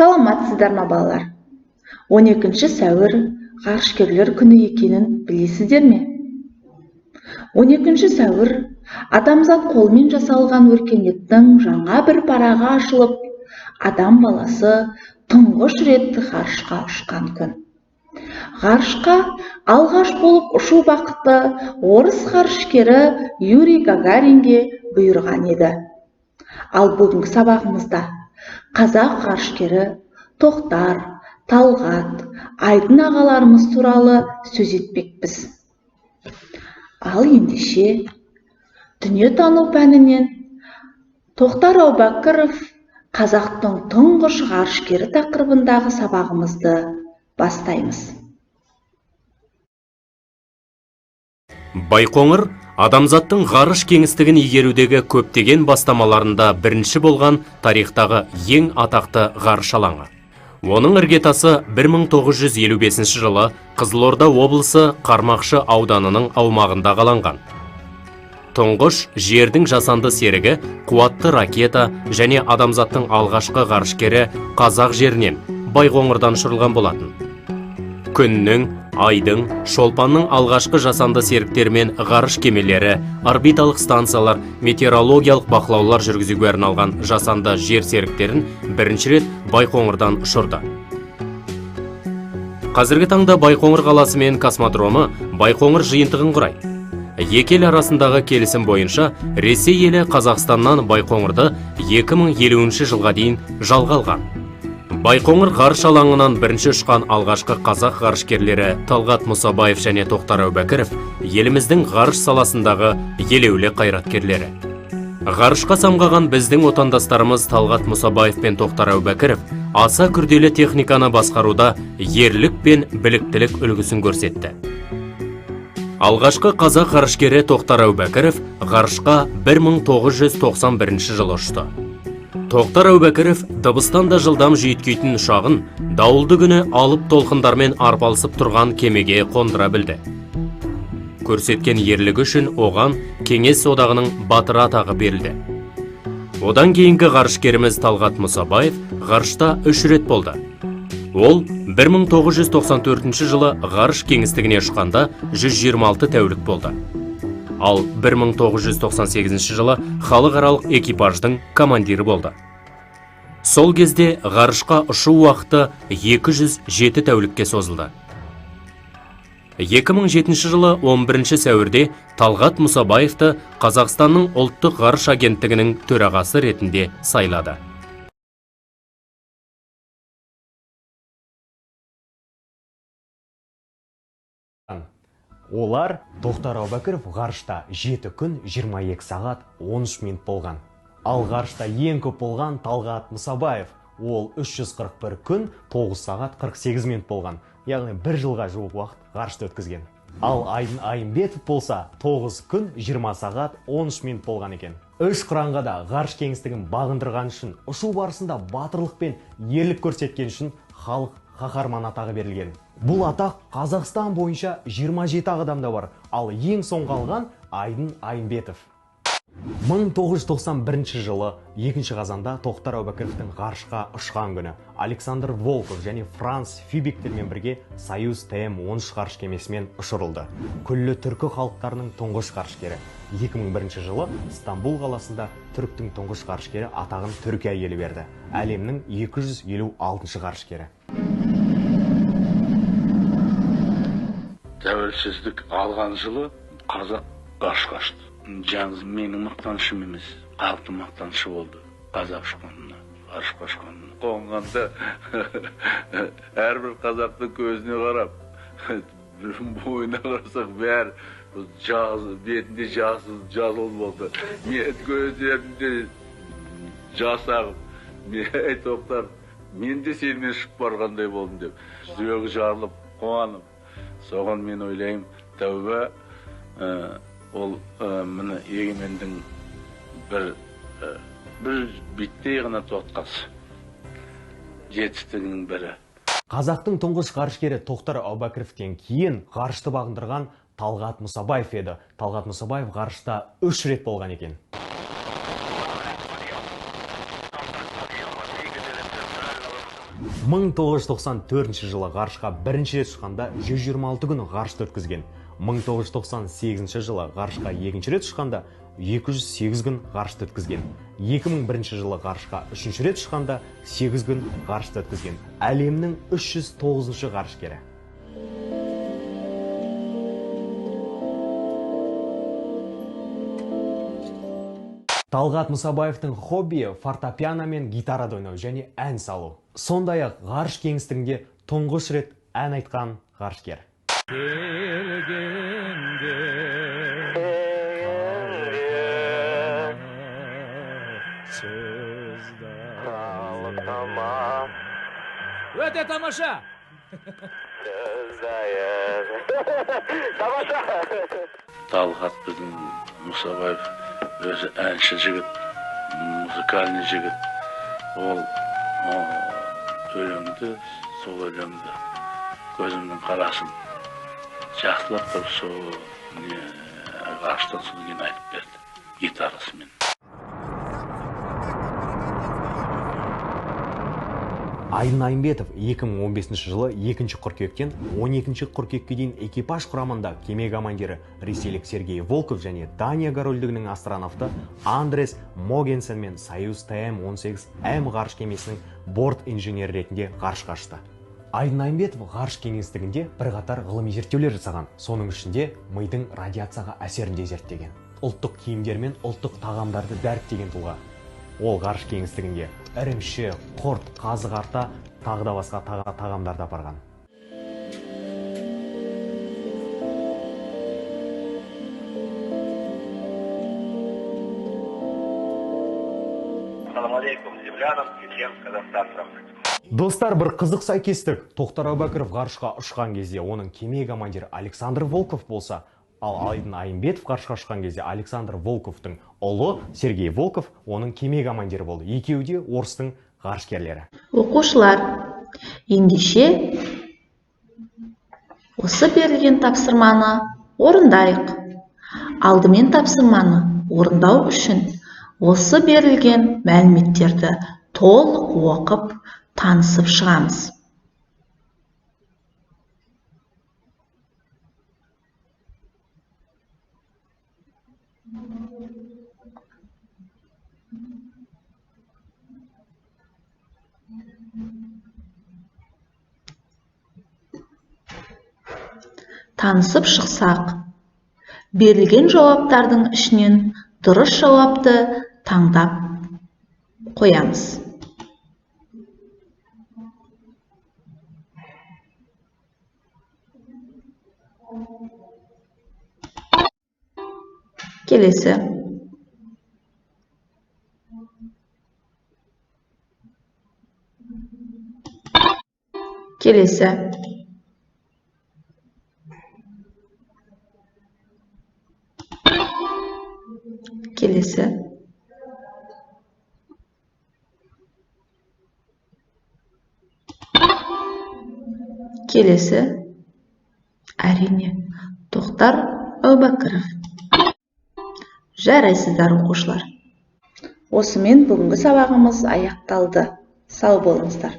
Саламатсыздар ма, балалар? 12 сәуір ғарышкерлер күні екенін білесіздер ме? 12 сәуір адамзат қолымен жасалған өркениеттің жаңа бір парағы ашылып, адам баласы тұңғыш рет ғарышқа ұшқан күн. Ғарышқа алғаш болып ұшу бақыты орыс ғарышкері Юрий Гагаринге бұйырған еді. Ал бүгінгі сабағымызда қазақ ғарышкері Тоқтар, Талғат, Айдын ағаларымыз туралы сөз етпекпіз. Ал ендеше дүниетану пәнінен Тоқтар Әубәкіров қазақтың тұңғыш ғарышкері тақырыбындағы сабағымызды бастаймыз. Байқоңыр адамзаттың ғарыш кеңістігін игерудегі көптеген бастамаларында бірінші болған тарихтағы ең атақты ғарыш алаңы. Оның іргетасы 1955 жылы Қызылорда облысы Қармақшы ауданының аумағында қаланған. Тұңғыш жердің жасанды серігі қуатты ракета және адамзаттың алғашқы ғарышкері қазақ жерінен Байқоңырдан ұшырылған болатын. Күннің, айдың, Шолпанның алғашқы жасанды серіктерімен ғарыш кемелері, орбиталық станциялар, метеорологиялық бақылаулар жүргізуге арналған жасанды жер серіктерін бірінші рет Байқоңырдан ұшырды. Қазіргі таңда Байқоңыр қаласы мен космодромы Байқоңыр жиынтығын құрайды. Екі ел арасындағы келісім бойынша Ресей елі Қазақстаннан Байқоңырды 2050 жылға дейін жалға алған. Байқоңыр ғарыш алаңынан бірінші ұшқан алғашқы қазақ ғарышкерлері Талғат Мұсабаев және Тоқтар Әубәкіров еліміздің ғарыш саласындағы елеулі қайраткерлері. Ғарышқа самғаған біздің отандастарымыз Талғат Мұсабаев пен Тоқтар Әубәкіров аса күрделі техниканы басқаруда ерлік пен біліктілік үлгісін көрсетті. Алғашқы қазақ ғарышкері Тоқтар Әубәкіров ғарышқа 1991 жылы ұшты. Тоқтар Әубәкіров дыбыстан да жылдам жүйткейтін ұшағын дауылды күні алып толқындармен арпалысып тұрған кемеге қондыра білді. Көрсеткен ерлігі үшін оған Кеңес Одағының батыры атағы берілді. Одан кейінгі ғарышкеріміз Талғат Мұсабаев ғарышта 3 рет болды. Ол 1994 жылы ғарыш кеңістігіне ұшқанда 126 тәулік болды. Ал 1998 жылы халықаралық экипаждың командирі болды. Сол кезде ғарышқа ұшу уақыты 207 тәулікке созылды. 2007 жылы 11 сәуірде Талғат Мұсабаевты Қазақстанның ұлттық ғарыш агенттігінің төрағасы ретінде сайлады. Олар Тоқтар Әубәкіров ғарышта 7 күн 22 сағат 13 минут болған. Ал ғарышта ең көп болған Талғат Мұсабаев. Ол 341 күн 9 сағат 48 минут болған. Яғни бір жылға жуық уақыт ғарышта өткізген. Ал Айдын Айымбетов болса 9 күн 20 сағат 13 минут болған екен. Үш құранға да ғарыш кеңістігін бағындырған үшін, ұшу барысында батырлық пен ерлік көрсеткен үшін халық қаһарман атағы берілген. Бұл атақ Қазақстан бойынша 27 ақ адамда бар, ал ең соңғы алған Айдын Айымбетов. 1991 жылы 2 қазанда Тоқтар Әубәкіровтің ғарышқа ұшқан күні Александр Волков және Франц Фибиктермен бірге Союз ТМ-13 ғарыш кемесімен ұшырылды. Күллі түркі халықтарының тұңғыш ғарышкері. 2001 жылы Стамбул қаласында түріктің тұңғыш ғарышкері атағын Түркия елі берді. Әлемнің 256 ғарышкері. Тәуелсіздік алған жылы қазақ ғарышқа ұшты. Жалғыз менің мақтанышым емес, халықтың мақтанышы болды. Қазақ ұшқанына, ғарышқа ұшқанына. Қонғанда әрбір қазақтың көзіне қарап, бойына қарасақ бәрі бетінде жазылып болды. Мен көздерімде жас ағып, мен, ей Тоқтар, мен де сенімен ұшып барғандай болдым деп, жүрегі жарылып, қуанып. Соған мен ойлаймын, тәуба, ол міне егемендің бір биттей ғана тұтқасы, жетістігінің бірі. Қазақтың тұңғыш ғарышкері Тоқтар Әубәкіровтен кейін ғарышты бағындырған Талғат Мұсабаев еді. Талғат Мұсабаев ғарышта 3 рет болған екен. 1994 жылы ғарышқа бірінші рет ұшқанда 126 күн ғарышта өткізген. 1998 жылы ғарышқа екінші рет ұшқанда 208 күн ғарышта өткізген. 2001 жылы ғарышқа үшінші рет ұшқанда 8 күн ғарышта өткізген. Әлемнің 309-шы ғарышкері. Талғат Мұсабаевтың хоббиі фортепиано мен гитарада ойнау және ән салу. Сондай-ақ ғарыш кеңістігінде тұңғыш рет ән айтқан ғарышкер. Өте тамаша! Талғат біздің Мұсабаев өзі әнші жігіт, музыкальный жігіт. Ол өлеңді, сол өлеңді көзімнің қарасын жақсылап тұрып сол ғарыштан содан кейін айтып берді гитарасымен. Айдын Айымбетов 2015 жылы 2 қыркүйектен 12 қыркүйекке дейін экипаж құрамында кеме командирі ресейлік Сергей Волков және Дания корольдігінің астронавты Андрес Могенсен мен Союз ТМ-18М ғарыш кемесінің борт инженері ретінде ғарышқа ұшты. Айдын Айымбетов ғарыш кеңістігінде бірқатар ғылыми зерттеулер жасаған, соның ішінде мидың радиацияға әсерін де зерттеген. Ұлттық киімдер мен ұлттық тағамдарды дәріптеген тұлға. Ол ғарыш кеңістігінде ірімші, құрт, қазы қарта, тағы да басқа тағамдарды апарған. Ассаламу алейкум землянам и всем казахстанцам. Достар, бір қызық сәйкестік. Тоқтар Әубәкіров ғарышқа ұшқан кезде оның кеме командирі Александр Волков болса, ал Айдын Айымбетов ғарышқа ұшқан кезде Александр Волковтың ұлы Сергей Волков оның кеме командирі болды. Екеуі де орыстың ғарышкерлері. Оқушылар, ендеше осы берілген тапсырманы орындайық. Алдымен тапсырманы орындау үшін осы берілген мәліметтерді толық оқып, танысып шығамыз. Танысып шықсақ, берілген жауаптардың ішінен дұрыс жауапты таңдап қоямыз. Келесі. Келесі. Келесі. Келесі. Әрине, Тоқтар Әубәкіров. Жарайсыздар, оқушылар. Осымен бүгінгі сабағымыз аяқталды. Сау болыңыздар.